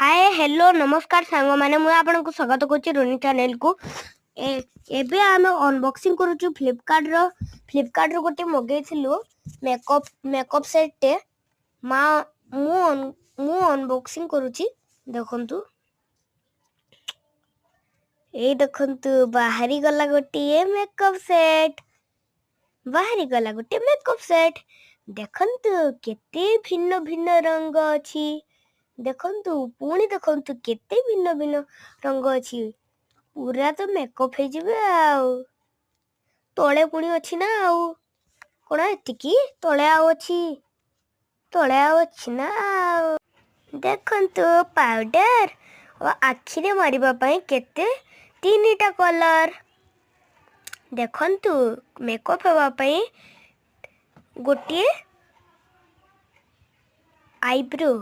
ହାଏ, hello, ନମସ୍କାର ସାଙ୍ଗମାନେ। ମୁଁ ଆପଣଙ୍କୁ ସ୍ୱାଗତ କରୁଛି ରୋନି ଚ୍ୟାନେଲକୁ। ଏବେ ଆମେ ଅନବକ୍ସିଂ କରୁଛୁ ଫ୍ଲିପକାର୍ଟର। ଫ୍ଲିପକାର୍ଟରୁ ଗୋଟେ ମଗେଇଥିଲୁ ମେକଅପ୍ ସେଟ୍ଟେ। ମା, ମୁଁ ଅନବକ୍ସିଂ କରୁଛି, ଦେଖନ୍ତୁ। ଏଇ ଦେଖନ୍ତୁ, ବାହାରି ଗଲା ଗୋଟିଏ ମେକଅପ୍ ସେଟ୍। ବାହାରି ଗଲା ଗୋଟିଏ ମେକଅପ୍ ସେଟ୍। ଦେଖନ୍ତୁ, କେତେ ଭିନ୍ନ ଭିନ୍ନ ରଙ୍ଗ ଅଛି। ଦେଖନ୍ତୁ, ପୁଣି ଦେଖନ୍ତୁ, କେତେ ଭିନ୍ନ ଭିନ୍ନ ରଙ୍ଗ ଅଛି। ପୁରା ତ ମେକଅପ୍ ହେଇଯିବେ। ଆଉ ତଳେ ପୁଣି ଅଛି ନା ଆଉ କଣ? ଏତିକି? ତଳେ ଆଉ ଅଛି, ତଳେ ଆଉ ଅଛି ନା ଆଉ। ଦେଖନ୍ତୁ, ପାଉଡର ଓ ଆଖିରେ ମାରିବା ପାଇଁ କେତେ ତିନିଟା କଲର। ଦେଖନ୍ତୁ, ମେକଅପ୍ ହେବା ପାଇଁ ଗୋଟିଏ ଆଇବ୍ରୋ।